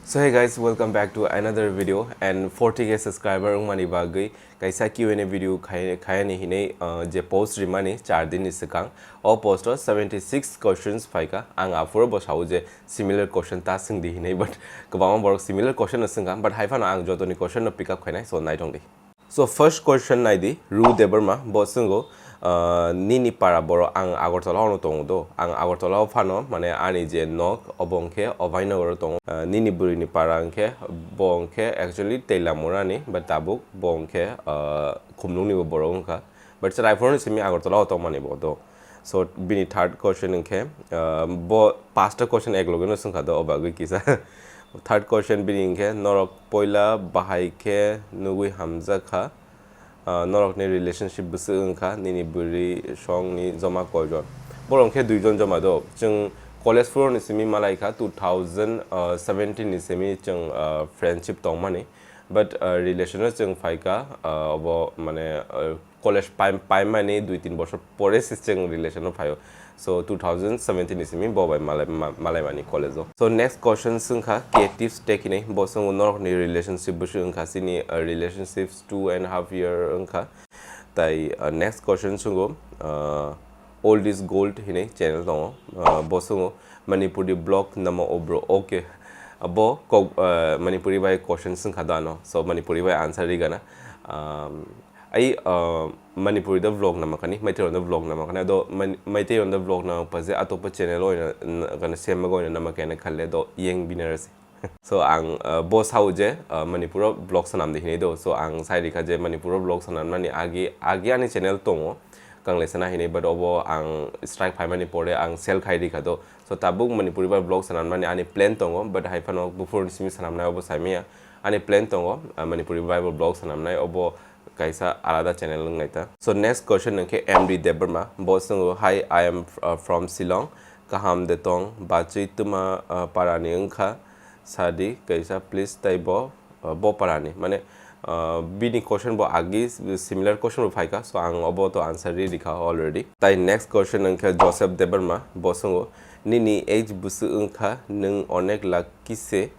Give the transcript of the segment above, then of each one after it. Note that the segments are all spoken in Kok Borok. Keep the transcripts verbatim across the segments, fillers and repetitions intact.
So hey guys, welcome back to another video, and forty K subscriber wngmani bagwi kaisa Q and A video khai-, khayani hinwi, uh, je post rimani char din ni swkang, o post o seventy six questions phaikha. Ang aphuru bo sao je similar question ta swngdi hinwi, but kwbangma borok similar question no swngkha, but hai phano ang jotoni question no pick up khainai, so naithong di. So first question naidi, Ru Debbarma, bo swngo, uh, nini para boro ang Agartala ono tongo do. Ang Agartala o phano, mane ani je nok, obo hwnkhe Abhainagar o tongo. Uh, nini bwrwini para hwnkhe, bo hwnkhe actually Teilamura ni, but tabuk bo hwnkhe, uh, Khumlung ni bo borok wngkha. But chwrai phuru ni simi Agartala o tongmani bo do. So bini third question hwnkhe, uh, bo pasta question ek loge no swngkha do, o bagwi kisa. Third question bini hwnkhe, norok poila bahai khe nugwi hamjak kha, uh, norokni relationship bwswk wngkha, nini bwrwi songni joma koijon? Borok hwnkhe duijon joma do. Chwng college phuru ni simi malai kha, two thousand seventeen ni simi chwng, uh, friendship tongmani. But, uh, relation o chwng phaikha, uh, obo mane, uh, college paim-, paimani dui tin bosor pore se chwng relation o phaio. So two thousand seventeen ni simi bo bai malai-, ma-, malaimani college o. So next question swngkha K Tips Tech hinwi, bo swngo norokni relationship bwswk wngkha, chini, uh, relationships two and half year wngkha. Tai, uh, next question swngkha, uh, Old is Gold hinwi channel tongo, uh, bo swngo Manipuri vlog namo o bro? Okay. Uh, bo kok, uh, Manipuri bai question swngkha do ano, so Manipuri bai answer rigana. Um, Ai, uh, Manipuri da vlog namakani, Maitei da vlog namakani, ado Man-, Maitei da vlog namakpa je atopa channel o ina, n-, gana same go ina namakani khalle do yeng binarasi. So ang, uh, bo sao je, uh, Manipur o vlog sanam di hinwi do. So ang sai rikha je Manipur o vlog sanam nani agi, agi ani channel tongo, Kanglesana hinwi, but obo ang strike phaimani pore ang sell khai rikha do. So tabuk Manipuri bai vlog sanam nani ani plan tongo, but hai phano buphur simi sanam nai obo saimaya. Ani plan tongo, uh, Manipuri bai bo vlog sanam nai obo kaisa alada channel wngnai ta. So next question hwnkhe M D Debbarma, bo swngo, "Hi, I am, uh, from Shillong. Kaham de tong, bachwi twma, uh, parani wngkha, sadi kaisa please." Tai bo, uh, bo parani, mane, uh, bini question bo agi similar question bo phaikha, so ang obo to answer ri rikha already. Tai next question hwnkhe Joseph Debbarma, bo swngo, "Nini age bwswk wngkha, nwng onek lucky se,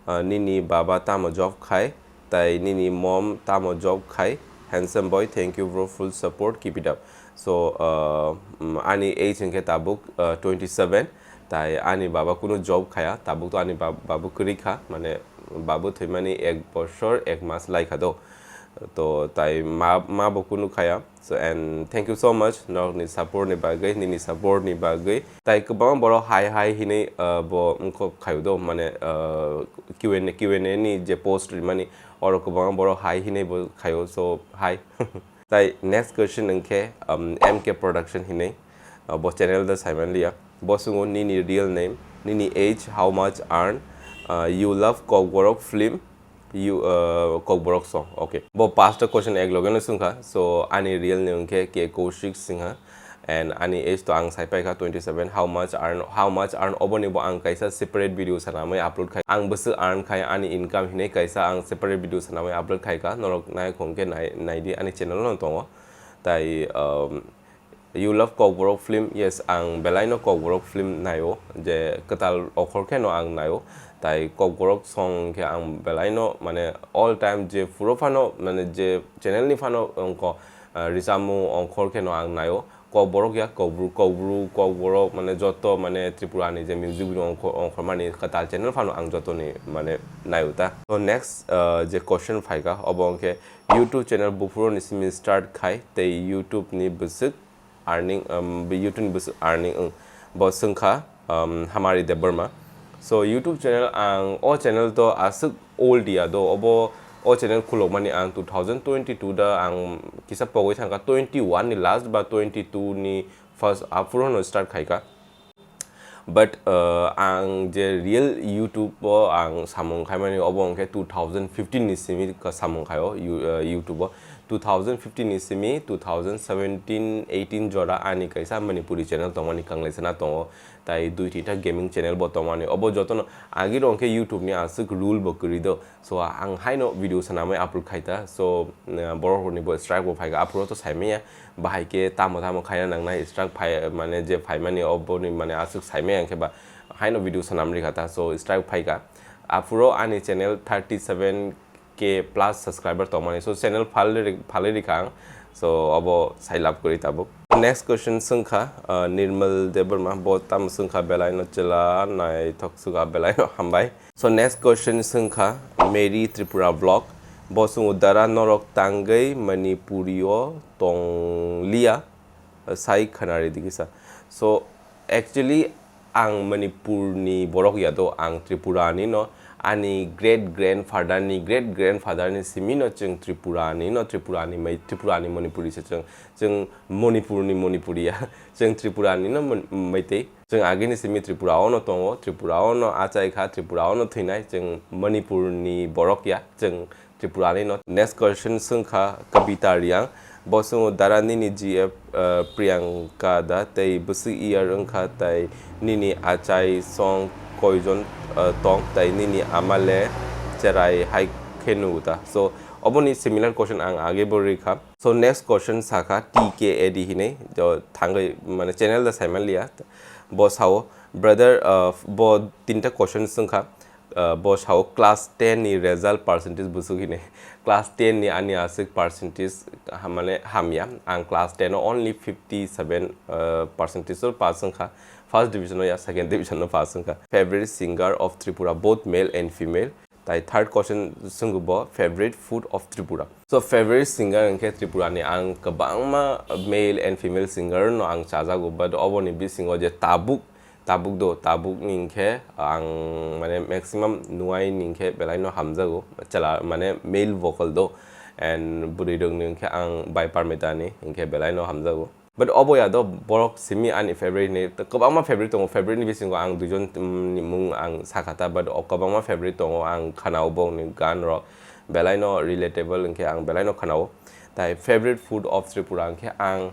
uh, nini baba tamo job khai, tai nini mom tamo job khai?" Handsome boy, thank you bro, full support, keep it up. So, uh, mm, ani age hwnkhe tabuk, uh, twenty seven, tai ani baba kunu job khaya, tabuk to ani bab-, babu kwrwi kha, mane babu thwimani ek bosor ek mas lai kha do. To tai ma, ma bo kunu khaya. So, and thank you so much norokni support ni bagwi, nini support ni bagwi. Tai kwbangma borok hai hai hinwi, uh, bo wngkha khaio do, mane, uh, Q and A, Q and A ni je post rimani, oro kwbangma borok hai hinwi bo khaio, so hai. Tai next question hwnkhe, um, M K Production hinwi, uh, bo channel da saimanliya. Bo swngo, "Nini real name, nini age, how much earn, uh, you love Kokborok film, you, uh, Kokborok song." Okay. Bo pasta question ek loge no swngkha. So ani real name hwnkhe K Kaushik Singha. And ani age to ang sai paikha twenty seven. How much earn, how much earn, oboni bo ang kaisa separate video sanamwi upload khai. Ang bwswk earn khai, ani income hinwi kaisa ang separate video sanamwi upload khaikha. Norok nai khong khe nai, naidi, ani channel no tongo. Tai, um, "You love Kokborok film?" Yes, ang belai no Kokborok film naio, je kwtal okhor khe no ang naio. Tai Kokborok song khe ang belai no, mane, all time je phuro phano, mane, je channel ni phano ongko, uh, risamung ongkhor khe no ang naio. Kokborok ya, Kokbru, Kokbru, Kokborok, mane, joto, mane, Tripura ni je music video ongkhor, ongkhor mani kwtal channel phano ang joto ni, mane, naio ta. So next, uh, je question phaikha, obo hwnkhe, "YouTube channel buphuru ni simi start khai tei YouTube ni bwswk earning, um, YouTube ni bwswk earning wng?" Bo swngkha, um, Hamari Debbarma. So YouTube channel, ang o channel to aswk old ya do, obo o channel khulokmani ang two thousand twenty two da ang kisa pogwi thangkha, twenty one ni last ba twenty two ni first aphuru no start khaikha. But, uh, ang je real YouTube o ang samung khaimani obo hwnkhe two thousand fifteen ni simi ka samung khaio You-, uh, YouTube o. Two thousand fifteen ni simi two thousand seventeen eighteen jora ani kaisa Manipuri channel tongmani Kanglesana tongo. Tai dui tinta gaming channel bo tongmani. Obo jotono agi rok hwnkhe YouTube ni aswk rule bo kwrwi do. So, ang haino video sanamwi upload khaita. So, uh, borok rokni bo strike bo phaikha. Aphuru to saimanya. Bahai khe tamo tamo khaina nangnai, strike phai, mane je phaimani oboni mane aswk saimanya hwnkhe ba haino video sanam rikha ta. So, strike phaikha. Aphuru ani channel thirty seven K plus subscriber tongmani, so channel phalwi ri-, phalwi rikha ang, so obo sai lab kwrwi tabuk. Next question swngkha, uh, Nirmal Debbarma, bo tamo swngkha belaino chwla naithok swkha belaino hambai. So next question swngkha Mary Tripura vlog, bo swngo dara norok tangwi Manipuri o tongliya, sai khwnari di kisa. So actually ang Manipur ni borok ya do, ang Tripura ni no, ani great grandfather ni great grandfather ni simi no chwng Tripura ni no, Tripura ni mai, Tripura ni Manipuri se chwng, chwng Manipur ni Manipuri ya, chwng Tripura ni no Mon-, Maitei. Chwng agini simi Tripura o no tongo, Tripura o no achai kha, Tripura o no thwinai, chwng Manipur ni borok ya, chwng Tripura ni no. Next question swngkha Kavita Riang, bo swngo dara nini G F, uh, Priyanka da tei bwswk year wngkha tei nini achai song koijon, uh, tong tei nini ama le cherai hai khe nugo ta? So oboni similar question ang age bo rikha. So next question sakha T K A D hinwi, to thangwi mane channel da saimanliya. Bo sao, brother, uh, bo tinta question swngkha, uh, bo sao class ten ni result percentage bwswk hinwi. Class ten ni ani aswk percentage ha-, mane hamya. Ang class ten o only fifty seven, uh, percentage o pass wngkha. First division o ya, second division o pass wngkha. Favorite singer of Tripura, both male and female. Tai third question swngwi bo, favorite food of Tripura. So favorite singer hwnkhe Tripura ni ang kwbangma male and female singer no ang chajago, but oboni bisingo je tabuk, tabuk do, tabuk ni hwnkhe ang mane maximum nuai ni hwnkhe belai no hamjago, chwla mane male vocal do, and bwrwi rok ni hwnkhe ang Bai Parmita ni hwnkhe belai no hamjago. But obo ya do, borok simi ani favorite ni, kwbangma favorite tongo, favorite ni bisingo ang duijon, mm, ni mung ang sakha ta, but o kwbangma favorite tongo, ang khanao bokni gan rok belai no relatable hwnkhe ang belai no khanao. Tai favorite food of Tripura hwnkhe ang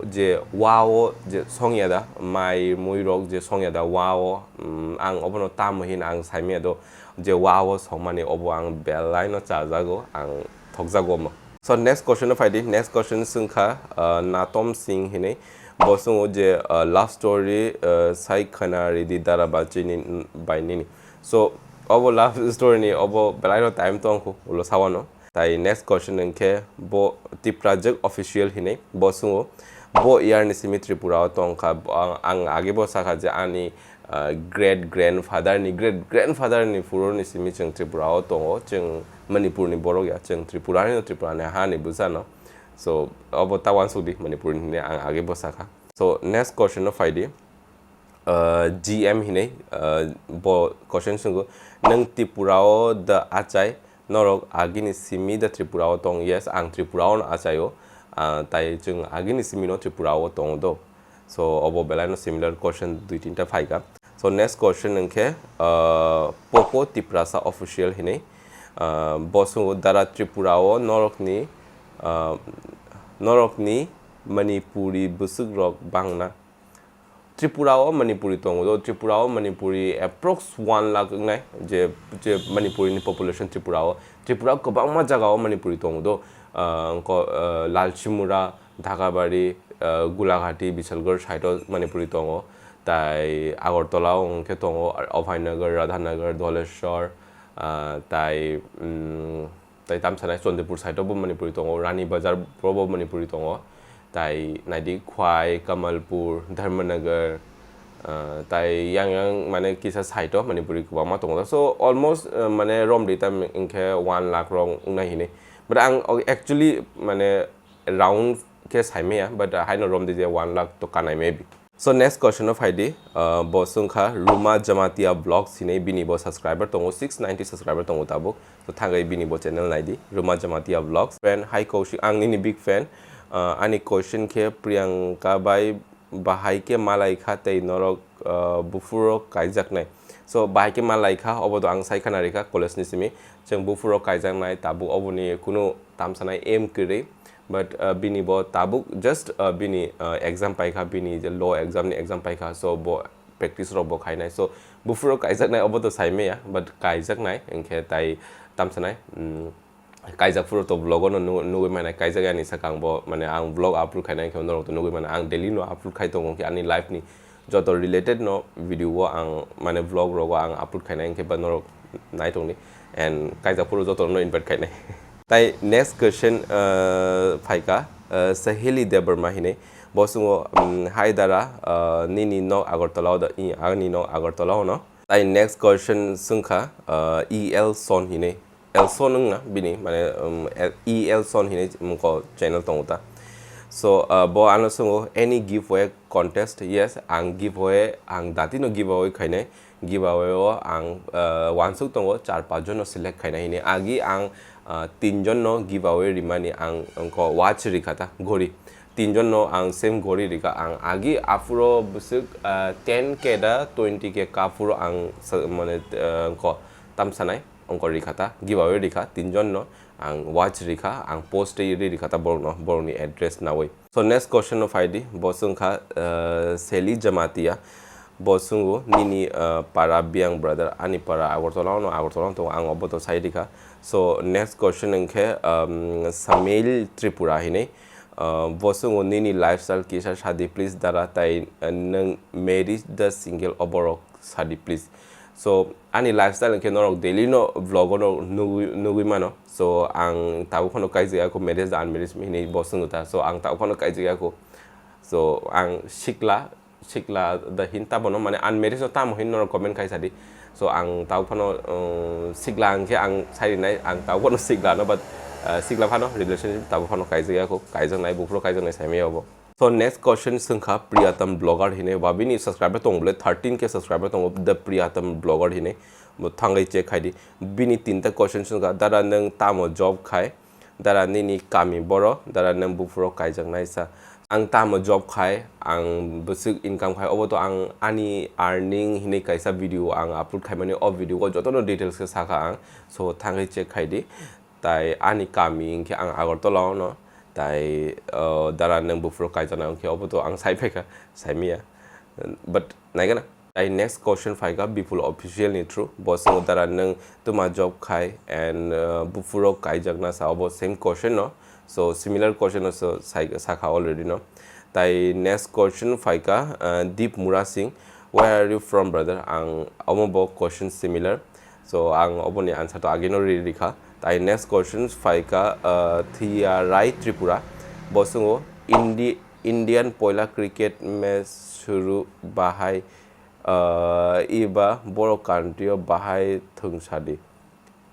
je wa o je songya da, mai mui rok je songya da wa o, mm, ang obono tamo hin ang saimaya do, je wa o songmani obo ang belai no chajago, ang thokjago omo. So next question o phaidi, next question swngkha, uh, Natom Singh hinwi, bo swngo je, uh, love story, uh, sai khwna ridi dara ba chini, mm, bai nini. So obo love story ni obo belai no time tongkhu ulo sawano. Tai next question hwnkhe bo Tiprajak Official hinwi, bo swngo, bo year ni simi Tripura o tongkha, bo ang, ang age bo sakha je ani uh, great grandfather ni, great grandfather ni phuru ni simi chwng Tripura o tongo, chwng Manipur ni borok ya, chwng Tripura ni, Tripura ni ha ni bwsa no. So obo ta uansuk di, Manipur ni hinwi ang age bo sakha. So next question o phaidi, uh, G M hinwi, uh, bo question swngo, nwng Tripura o da achai, norok agini simi da Tripura o tong? Yes, ang Tripura o no achai o, uh, tai chwng agini simi no Tripura o tongo do. So obo belai no similar question dui tinta phaikha. So next question hwnkhe, uh, Popo Tiprasa Official hinwi, uh, bo swngo, dara Tripura o norokni, uh, norokni Manipuri bwswk rok bangna? Tripura o Manipuri tongo do, Tripura o Manipuri approx one lakh wngnai, je, je Manipuri ni population Tripura o. Tripura o kwbangma jaga o Manipuri tongo do, uh, wngkho, uh, Lalchimura, Dhakabari, uh, Gulaghati, Bichalgarh side o Manipuri tongo, tai Agartala o hwnkhe tongo Abhaynagar, Radhanagar, Dholeshwar, uh, tai, um, tai tamsanai Chandipur side o bo Manipuri tongo, Rani Bazar o bo Manipuri tongo, tai naidi Khwai, Kamalpur, Dharmanagar, uh, tai yang yang mane kisa side o Manipuri kwbangma tongo. So almost, uh, mane romdi tam hwnkhe one lakh rok wngnai hinwi. But ang o-, actually mane round khe saimaya, but, uh, haino romdi je one lakh to kanai maybe. So next question o phaidi, uh, bo swngkha Ruma Jamatia Vlogs hinwi, bini bo subscriber tongo, six ninety subscriber tongo tabuk. So thangwi bini bo channel naidi, Ruma Jamatia Vlogs. Friend, hi Kaushik, ang nini big fan. Uh, ani question khe Priyanka bai bahai khe malai kha tei norok, uh, buphuru rok kaijaknai. So bahai khe malai kha, obo do ang sai khana rikha college ni simi. Chwng buphuru rok kaijaknai tabuk oboni kunu tamsanai aim kwrwi. But, uh, bini bo tabuk just, uh, bini, uh, exam paikha, bini je law exam ni exam paikha, so bo practice rok bo khainai. So buphuru kaijaknai obo to saimaya, but kaijaknai hwnkhe tai tamsanai, mm, kaijak phuru to vlog o no nu-, nugwi manai, kaijak yani sakang bo, mane ang vlog upload khainai hwnkhe norok to nugwi manai, ang daily no upload khai tongo hwnkhe ani life ni joto related no video o ang mane vlog rogo ang upload khainai hwnkhe ba norok naitongni, and kaijak phuru jotono invite khainai. Tai next question, uh, phaikha, uh, Saheli Debbarma hinwi. Bo swngo, um, "Hi dara, uh, nini nok Agartala o da?" "I, ani nok Agartala o no." Tai next question swngkha, uh, E L Son hinwi. Elson wngna bini, mane, um, El-, E L Son hinwi mungko channel tongo ta. So, uh, bo ano swngo, "Any giveaway contest?" Yes, ang giveaway, ang datino giveaway khainai. Giveaway o ang, uh, wansuk tongo, char pach jon no select khainai hinwi. Agi ang, uh, tin jon no giveaway rimani ang wngko watch rikha ta, ghori. Tin jon no ang same ghori rikha. Ang agi aphuro bwswk, uh, ten K da twenty K kaphuro ang sa-, mane, uh, wngko tam sanai. Ongkor rikha ta, giveaway rikha, tin jon no ang watch rikha, ang post ri rikha ta borok no, borok ni address nawi. So next question no phai di, bo swngkha, uh, Seli Jamatia, bo swngo, "Nini, uh, para biyang brother?" Ani para Agartala no, Agartala no tongo, ang obo to sai rikha. So next question wngkhe, um, Samil Tripura hinwi, uh, bo swngo, "Nini lifestyle kisa sadi please dara, tai, uh, nwng married da single oborok sadi please." So ani lifestyle hwnkhe norok daily no vlog o no nugwi, nugwi mano. So ang tabuk phano kaijak ya kho marriage da unmarriage hinwi bo swngo ta. So ang tabuk phano kaijak ya kho. So ang sikla, sikla da hin ta bono mane unmarriage no tamo hin norok comment khai sadi. So ang tabuk phano, um, sikla hwnkhe ang sai rinai, ang tabuk phano sikla no, but, uh, sikla phano relationship tabuk phano kaijak ya kho, kaijak nai, buphuru kaijak nai saimaya obo. So next question swngkha Priyatam Blogger hinwi, ba bini subscriber tong bole thirteen K subscriber tongo, The Priyatam Blogger hinwi, bo thangwi check khai di. Bini tinta question swngkha, "Dara nwng tamo job khai? Dara nini kami boro, dara nwng buphuro kaijak naisa?" Ang tamo job khai, ang bwswk income khai, obo to ang ani earning hinwi kaisa video ang upload khaimani, o video o jotono details khe sakha ang, so thangwi check khai di. Tai ani kami hwnkhe ang Agartala o no. Tai, uh, dara nwng buphuru kaijaknai hwnkhe obo to ang sai phaikha, saimaya. But naigana. Tai next question phaikha Bipul Official ni through. Bo swngo, "Dara nwng tuma job khai and, uh, buphuru kaijakna sa?" Obo same question no. So similar question no so sai, sakha already no. Tai next question phaikha, uh, Deep Mura Singh, "Where are you from, brother?" Ang omo bo question similar. So ang oboni answer to ageno ri rikha. Tai next question phaikha, uh, Thia Rai Tripura. Bo swngo, "Indi-, Indian poila cricket match suru bahai, uh, iba borok country o bahai thwng sadi."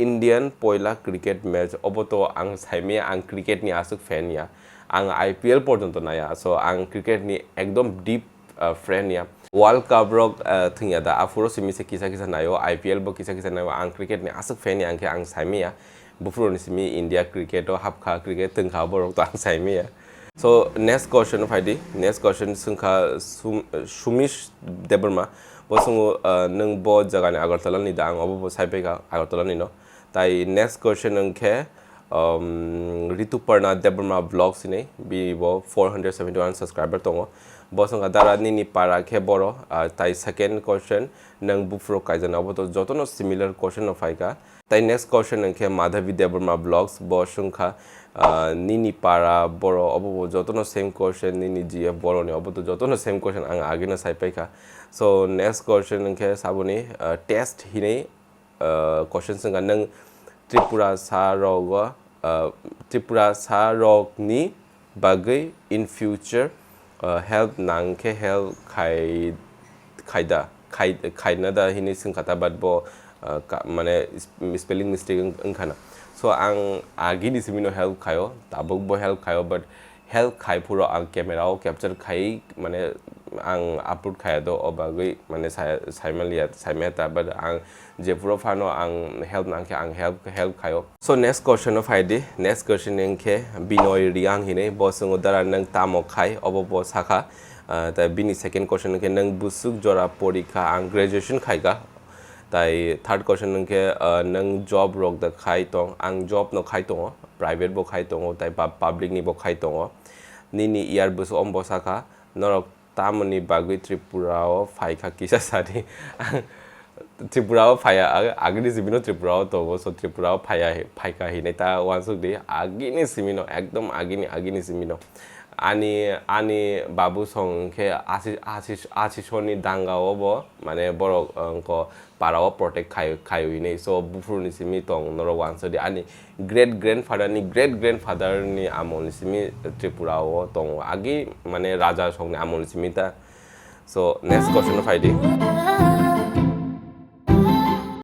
Indian poila cricket match, obo to ang saimaya, ang cricket ni aswk fan ya. Ang I P L porjonto naya, so ang cricket ni ekdom deep, uh, fan ya. World Cup rok, uh, thwngya da, aphuru simi se kisa kisa naio, I P L bo kisa kisa naio, ang cricket ni aswk fan ya, hwnkhe ang saimaya. Buphuru ni simi India cricket o hapkha, cricket thwngkha, borok to ang saimaya. So next question phai di, next question swngkha Sum-, Sumish Debbarma. Bo swngo, uh, "Nwng bo jagani Agartala ni da?" Ang obo bo sai phaikha Agartala ni no. Tai next question wngkhe, um, Rituparna Debbarma Vlogs hinwi, bi bo four hundred seventy one subscriber tongo. Bo swngkha, "Dara nini para khe boro?" Uh, tai second question, "Nwng buphuru kaijaknai?" Obo to jotono similar question no phaikha. Tai next question wngkhe Madhavi Debbarma Vlogs, bo swngkha, ah, "Nini para boro?" Obo bo jotono same question, "Nini G F boro ni?" Obo to jotono same question, ang ageno sai paikha. So next question wngkhe saboni, ah, test hinwi, ah, question swngkha, "Nwng Tripura sa rogo, ah, Tripura sa rok ni bagwi in future, uh, help nang khe help khai, khaida, khai, khaina da hinwi swngkha ta, but bo, uh, ka-, mane is-, spelling mistake wng-, wngkha na. So ang agini simi no help khaio, tabuk bo help khaio, but help khai phuru ang camera o capture khai, mane ang upload khaya do, o bagwi mane sai, saimaliya, saimaya ta, but ang jephuru phano ang help nang khe ang help, help khaio. So next question o phai di, next question wngkhe Binoy Riang hinwi, bo swngo, "Dara nwng tamo khai?" Obo bo sakha. Ah, tai bini second question wngkhe, "Nwng bwswk jora porikha?" Ang graduation khaikha. Tai third question wngkhe, ah, "Nwng job rok da khai tong?" Ang job no khai tongo, private bo khai tongo, tai pub-, public ni bo khai tongo. "Nini year bwswk?" Omo bo sakha. Norok tamoni bagwi Tripura o phaikha kisa sadi. Tripura o phaiya, ag-, agini simi no Tripura o tongo, so Tripura o phaiya, phaikha hinwi ta uansuk di, agini simi no, ekdom agini, agini simi no. Ani ani babu song khe asi asi asisoni danga o bo mane borok wngkha para o protect khai khai hinwi. So buphuru ni simi tong norok wansadi ani great grandfather ni great grandfather ni amol ni simi Tripura o tong agi mane raja song ni amol ni simi ta. So next question o phaidi.